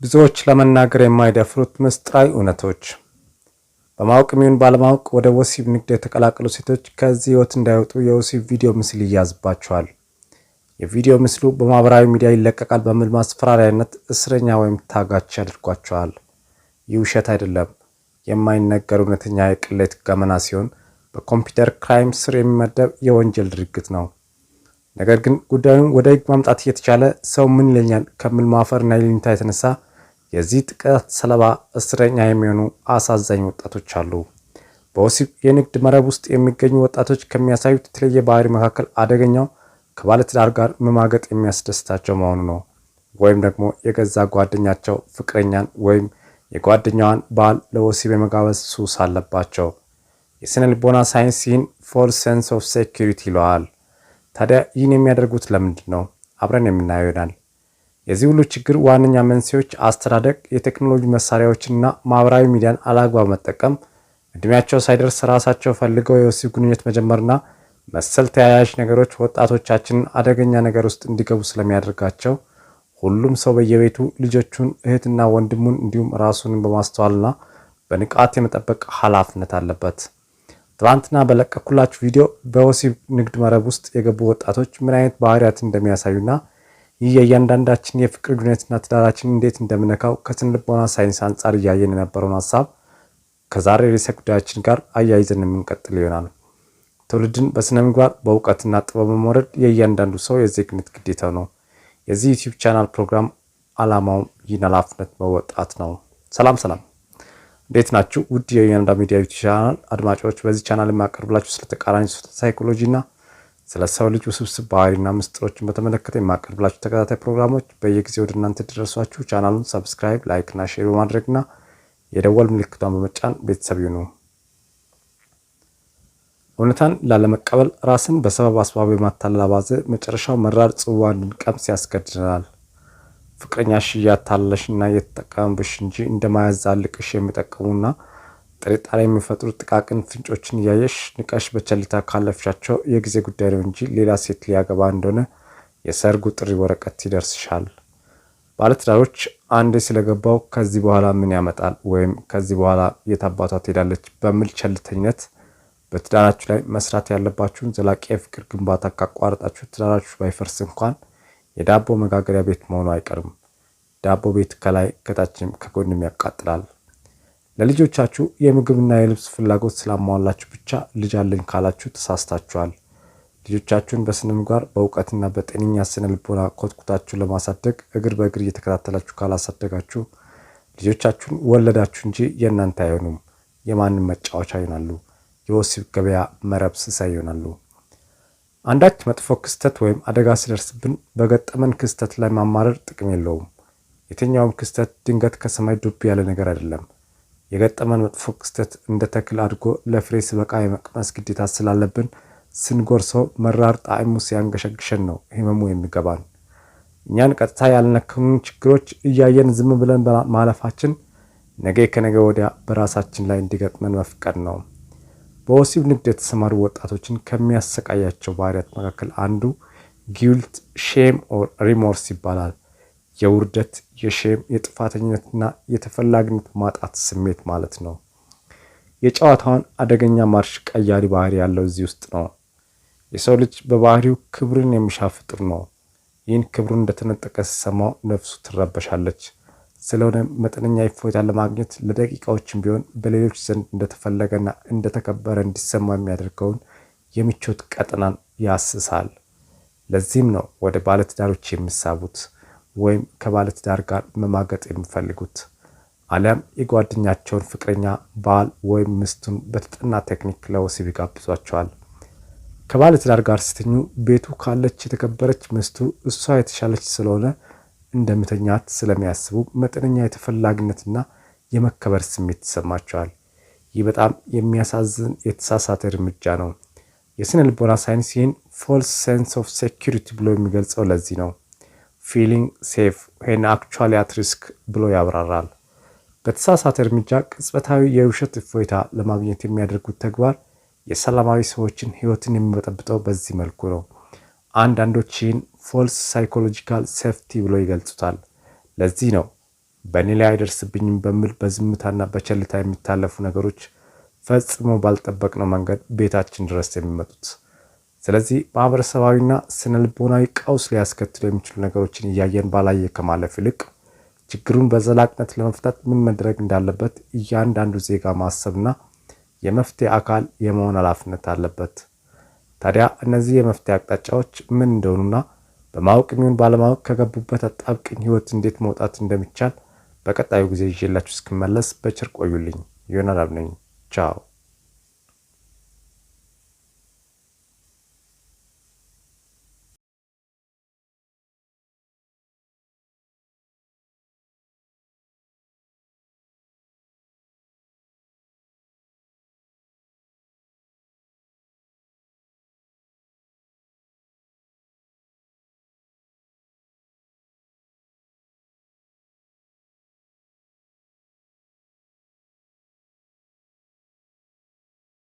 ብዙዎች ለመናገር የማይደፍሩት ምስጢራዊ እውነቶች። በማወቅም ይሁን ባለማወቅ ወደ ወሲብ ንግድ የተቀላቀሉ ሴቶች ከዚህ ሕይወት እንዳይወጡ የወሲብ ቪዲዮ ምስል ይያዝባቸዋል። የቪዲዮ ምስሉ በማህበራዊ ሚዲያ ይለቀቃል በሚል ማስፈራሪያነት እስረኛ ወይም ታጋች ያደርጓቸዋል። ይህ ውሸት አይደለም፣ የማይነገር እውነተኛ የቅሌት ገመና ሲሆን በ computer crime ስር የሚመደብ የወንጀል ድርጊት ነው። ነገር ግን ጉዳዩን ወደ ሕግ ማምጣት እየተቻለ ሰው ምን ይለኛል ከሚል ማፈርና ይሉኝታ የተነሳ የዚህ ጥቃት ሰለባ እስረኛ የሚሆኑ አሳዛኝ ወጣቶች አሉ። በወሲብ የንግድ መረብ ውስጥ የሚገኙ ወጣቶች ከሚያሳዩት የተለየ ባህሪ መካከል አደገኛው ከባለትዳር ጋር መማገጥ የሚያስደስታቸው መሆኑ ነው። ወይም ደግሞ የገዛ ጓደኛቸው ፍቅረኛን ወይም የጓደኛዋን ባል ለወሲብ የመጋበዝ ሱስ አለባቸው። የስነ ልቦና ሳይንስ ይህን false sense of security ይለዋል። ታዲያ ይህን የሚያደርጉት ለምንድን ነው? አብረን የምናየው ይሆናል። የዚህ ሁሉ ችግር ዋነኛ መንስኤዎች አስተዳደግ፣ የቴክኖሎጂ መሳሪያዎችንና ማህበራዊ ሚዲያን አላግባብ መጠቀም፣ እድሜያቸው ሳይደርስ ራሳቸው ፈልገው የወሲብ ግንኙነት መጀመርና መሰል ተያያዥ ነገሮች ወጣቶቻችንን አደገኛ ነገር ውስጥ እንዲገቡ ስለሚያደርጋቸው ሁሉም ሰው በየቤቱ ልጆቹን፣ እህትና ወንድሙን እንዲሁም ራሱን በማስተዋልና በንቃት የመጠበቅ ኃላፊነት አለበት። ትላንትና በለቀኩላችሁ ቪዲዮ በወሲብ ንግድ መረብ ውስጥ የገቡ ወጣቶች ምን አይነት ባህሪያት እንደሚያሳዩና ይህ የእያንዳንዳችን የፍቅር ግንኙነትና ትዳራችን እንዴት እንደምነካው ከስነ ልቦና ሳይንስ አንጻር እያየን የነበረውን ሀሳብ ከዛሬ ርዕሰ ጉዳያችን ጋር አያይዘን የምንቀጥል ይሆናል። ትውልድን በስነ ምግባር፣ በእውቀትና ጥበብ መሞረድ የእያንዳንዱ ሰው የዜግነት ግዴታ ነው። የዚህ YouTube channel ፕሮግራም ዓላማውም ይህን ኃላፊነት መወጣት ነው። ሰላም ሰላም፣ እንዴት ናችሁ? ውድ የእያንዳ ሚዲያ YouTube channel አድማጮች፣ በዚህ ቻናል የማቀርብላችሁ ስለ ተቃራኒ ጾታ ሳይኮሎጂ እና ስለ ሰው ልጅ ውስብስብ ባህሪና ምስጢሮችን በተመለከተ የማቀርብላችሁ ተከታታይ ፕሮግራሞች በየጊዜው ወደ እናንተ እንዲደርሷችሁ ቻናሉን subscribe፣ like እና share በማድረግና የደወል ምልክቷን በመጫን ቤተሰብ ይሁኑ። እውነታን ላለመቀበል ራስን በሰበብ አስባቡ የማታለል አባዜ መጨረሻው መራር ጽዋ እንድንቀምስ ያስገድደናል። ፍቅረኛሽ እያታለለሽ እና እየተጠቀመብሽ እንጂ እንደማያዛልቅሽ የሚጠቅሙና ጥርጣሬ የሚፈጥሩ ጥቃቅን ፍንጮችን እያየሽ ንቀሽ በቸልታ ካለፍሻቸው የጊዜ ጉዳይ ነው እንጂ ሌላ ሴት ሊያገባ እንደሆነ የሰርጉ ጥሪ ወረቀት ይደርስሻል። ባለትዳሮች አንዴ ስለገባው ከዚህ በኋላ ምን ያመጣል ወይም ከዚህ በኋላ የት አባቷ ትሄዳለች በሚል ቸልተኝነት በትዳራችሁ ላይ መስራት ያለባችሁን ዘላቂ የፍቅር ግንባታ ካቋረጣችሁ ትዳራችሁ ባይፈርስ እንኳን የዳቦ መጋገሪያ ቤት መሆኑ አይቀርም። ዳቦ ቤት ከላይ፣ ከታችም፣ ከጎንም ያቃጥላል። ለልጆቻችሁ የምግብና የልብስ ፍላጎት ስላሟላችሁ ብቻ ልጅ አለኝ ካላችሁ ተሳስታችኋል። ልጆቻችሁን በስነ ምግባር፣ በእውቀትና በጤነኛ ስነ ልቦና ኮትኩታችሁ ለማሳደግ እግር በእግር እየተከታተላችሁ ካላሳደጋችሁ ልጆቻችሁን ወለዳችሁ እንጂ የእናንተ አይሆኑም። የማንም መጫወቻ ይሆናሉ። የወሲብ ገበያ መረብ ሲሳይ ይሆናሉ። አንዳች መጥፎ ክስተት ወይም አደጋ ሲደርስብን በገጠመን ክስተት ላይ ማማረር ጥቅም የለውም። የትኛውም ክስተት ድንገት ከሰማይ ዱብ ያለ ነገር አይደለም። የገጠመን መጥፎ ክስተት እንደ ተክል አድጎ ለፍሬ ሲበቃ የመቅመስ ግዴታ ስላለብን ስንጎርሰው መራር ጣዕሙ ሲያንገሸግሸን ነው ህመሙ የሚገባን። እኛን ቀጥታ ያልነከሙን ችግሮች እያየን ዝም ብለን ማለፋችን ነገ ከነገ ወዲያ በራሳችን ላይ እንዲገጥመን መፍቀድ ነው። በወሲብ ንግድ የተሰማሩ ወጣቶችን ከሚያሰቃያቸው ባህሪያት መካከል አንዱ guilt፣ shame or remorse ይባላል። የውርደት፣ የ shame፣ የጥፋተኝነትና የተፈላጊነት ማጣት ስሜት ማለት ነው። የጨዋታውን አደገኛ ማርሽ ቀያሪ ባህሪ ያለው እዚህ ውስጥ ነው። የሰው ልጅ በባህሪው ክብርን የሚሻ ፍጡር ነው። ይህን ክብሩን እንደተነጠቀ ሲሰማው ነፍሱ ትረበሻለች። ስለሆነ መጠነኛ እፎይታ ለማግኘት ለደቂቃዎችም ቢሆን በሌሎች ዘንድ እንደተፈለገና እንደተከበረ እንዲሰማ የሚያደርገውን የምቾት ቀጠናን ያስሳል። ለዚህም ነው ወደ ባለትዳሮች የሚሳቡት ወይም ከባለትዳር ጋር መማገጥ የሚፈልጉት፣ አሊያም የጓደኛቸውን ፍቅረኛ፣ ባል ወይም ሚስቱን በተጠና ቴክኒክ ለወሲብ ይጋብዟቸዋል። ከባለትዳር ጋር ሲተኙ ቤቱ ካለች የተከበረች ሚስቱ እሷ የተሻለች ስለሆነ እንደምተኛት ስለሚያስቡ መጠነኛ የተፈላጊነትና የመከበር ስሜት ይሰማቸዋል። ይህ በጣም የሚያሳዝን የተሳሳተ እርምጃ ነው። የስነ ልቦና ሳይንስ ይህን false sense of security ብሎ የሚገልጸው ለዚህ ነው። Feeling safe when actually at risk ብሎ ያብራራል። በተሳሳተ እርምጃ ቅጽበታዊ የውሸት እፎይታ ለማግኘት የሚያደርጉት ተግባር የሰላማዊ ሰዎችን ሕይወትን የሚበጠብጠው በዚህ መልኩ ነው። አንዳንዶች ይህን false psychological safety ብሎ ይገልጹታል። ለዚህ ነው በእኔ ላይ አይደርስብኝም በሚል በዝምታና በቸልታ የሚታለፉ ነገሮች ፈጽሞ ባልጠበቅነው መንገድ ቤታችን ድረስ የሚመጡት። ስለዚህ ማህበረሰባዊና ስነልቦናዊ ቀውስ ሊያስከትሉ የሚችሉ ነገሮችን እያየን ባላየ ከማለፍ ይልቅ ችግሩን በዘላቂነት ለመፍታት ምን መደረግ እንዳለበት እያንዳንዱ ዜጋ ማሰብና የመፍትሄ አካል የመሆን ኃላፊነት አለበት። ታዲያ እነዚህ የመፍትሄ አቅጣጫዎች ምን እንደሆኑና በማወቅ የሚሆን ባለማወቅ ከገቡበት አጣብቅኝ ህይወት እንዴት መውጣት እንደሚቻል በቀጣዩ ጊዜ ይዤላችሁ እስክመለስ በቸር ቆዩልኝ። ዮናዳብ ነኝ። ቻው።